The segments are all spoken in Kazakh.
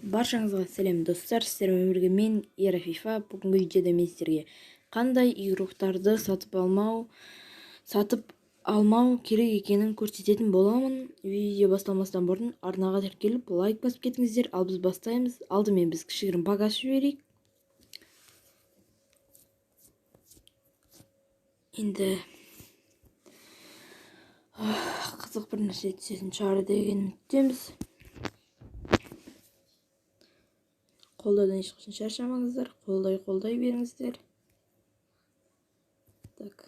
Баршаңызға сәлем, достар! Сіздермен бірге мен, Ера Фифа. Бүгінгі видеода мен сіздерге қандай игроктарды сатып алмау керек екенін көрсететін боламын. Видео басталмастан бұрын арнаға тіркеліп, лайк басып кетіңіздер. Ал біз бастаймыз. Алдымен біз кішігірім пак ашып жіберейік. Енді қызық бір нәрсе түсетін шығар деген үміттеміз. Қолдаудан ешқашан шаршамаңыздар, қолдай беріңіздер. Так,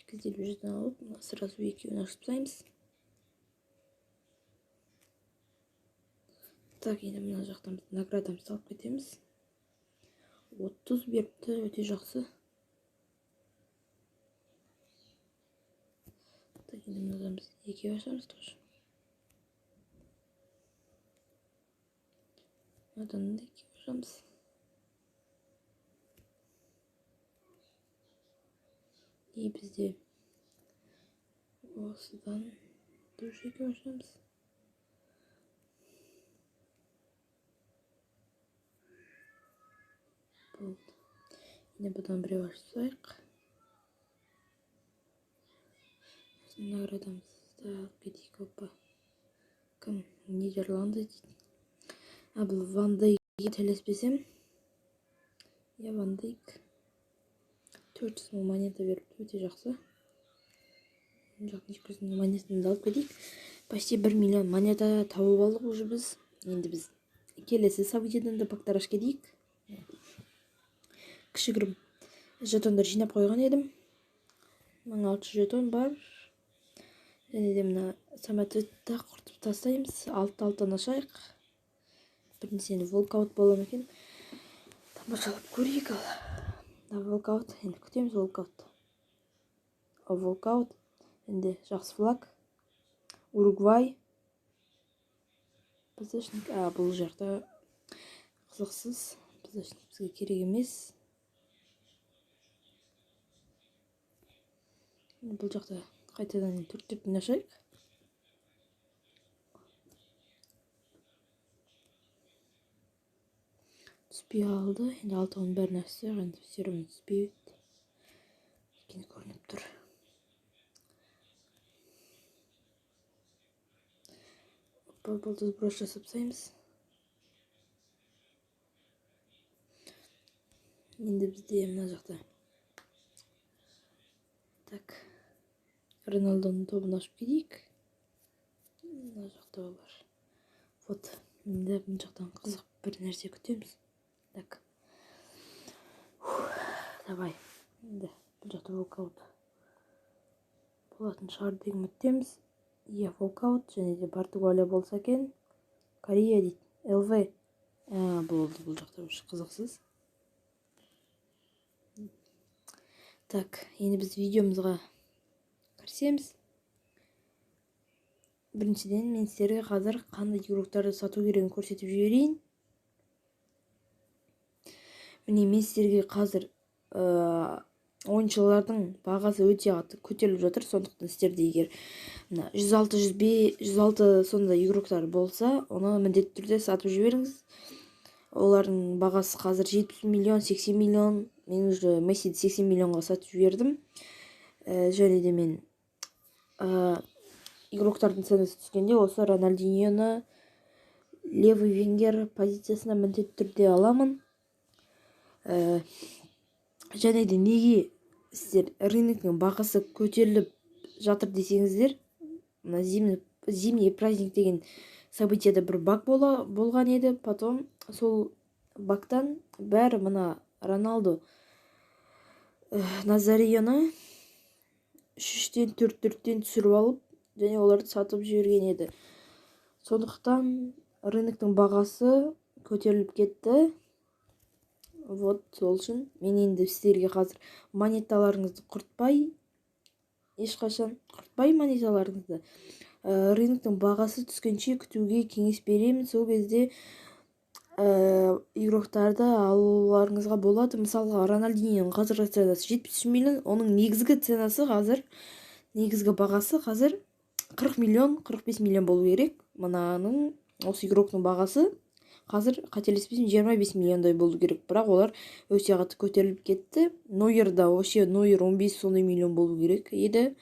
250 жетон алып, сразу екеуін ашып тастаймыз. Так, енді мына жақтан біз наградамызды алып кетеміз. 30 беріпті, өте жақсы. Так, енді мынадан біз екеу ашамыз тоже. Мынадан да екеу ашамыз. И бізде осыдан тоже екеу ашамыз. Болды. Енді бұдан біреу ашып тастайық. Наградамызды алып кетейік. Опа, кім? Нидерланды дейді. А, бұл Ван Дейк, қателеспесем. Иә, Ван Дейк. 400 000 монета беріпті, өте жақсы. Мына жақтан 200 000 монетаны да алып кетейік. Почти 1 миллион монета тауып алдық уже біз. Енді біз келесі событиядан да пактар ашып кетейік. Кішігірім жетондар жинап қойған едім, 1600 жетон бар. Және де мына самоцветті құртып тастаймыз. Алты алтыдан ашайық. Бірінші енді волкаут бола ма екен, тамашалап көрейік. Ал мына волкаут, енді күтеміз волкаутты. Ал волкаут енді жақсы. Флаг Уругвай, ПЗшник. А, бұл жақта қызықсыз, ПЗшник бізге керек емес. Бұл жақта қайтадан төрт төрттен ашайық. Түспей қалды. Енді алтауының бәрін ашсақ, енді все равно түспейді екені көрініп тұр. Опа, болды, сброс жасап тастаймыз. Енді бізде мына жақта, так, Роналдоның тобын ашып кетейік. Мына жақта олар. Вот, енді мына жақтан қызық бір нәрсе күтеміз. Так, давай, енді бұл жақта волкаут болатын шығар деген үміттеміз. Иә, волкаут. Және де Португалия болса екен. Корея дейді, ЛВ. Болды, бұл жақта уже қызықсыз. Так, енді біз видеомызға кірісеміз. Біріншіден, мен сіздерге қазір қандай игроктарды сату керегін көрсетіп жіберейін. Міне, мен сіздерге қазір ойыншылардың бағасы өте қатты көтеріліп жатыр, сондықтан сіздерде егер мына 106, 106 сондай игроктар болса, оны міндетті түрде сатып жіберіңіз. Олардың бағасы қазір 70 миллион, 80 миллион. Мен уже Мессиді 80 миллионға сатып жібердім. Және де мен игроктардың ценасы түскенде осы Рональдиньоны левый вингер позициясына міндетті түрде аламын. Және де неге сіздер рыноктың бағасы көтеріліп жатыр десеңіздер, мына зимний праздник деген событияда бір баг болған еді. Потом сол багтан бәрі мына Роналдо, Назарионы үш үштен, төрт төрттен түсіріп алып және оларды сатып жіберген еді. Сондықтан рыноктың бағасы көтеріліп кетті. Вот сол үшін мен енді сіздерге қазір монеталарыңызды құртпай, ешқашан құртпай монеталарыңызды, рыноктың бағасы түскенше күтуге кеңес беремін. Сол кезде игроктарды алуларыңызға болады. Мысалға, Рональдиньоның қазіргі ценасы 73 миллион, оның негізгі ценасы қазір, негізгі бағасы қазір 40 миллион, 45 миллион болу керек. Мынаның, осы игроктың бағасы қазір, қателеспесем, 25 миллиондай болу керек, бірақ олар өте қатты көтеріліп кетті. Нойер да вообще, Нойер 15 сондай миллион болу керек еді.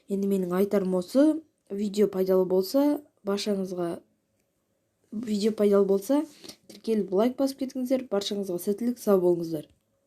Енді менің айтарым осы. Видео пайдалы болса баршаңызға, видео пайдалы болса, тіркеліп, лайк басып кетіңіздер. Баршаңызға сәттілік, сау болыңыздар!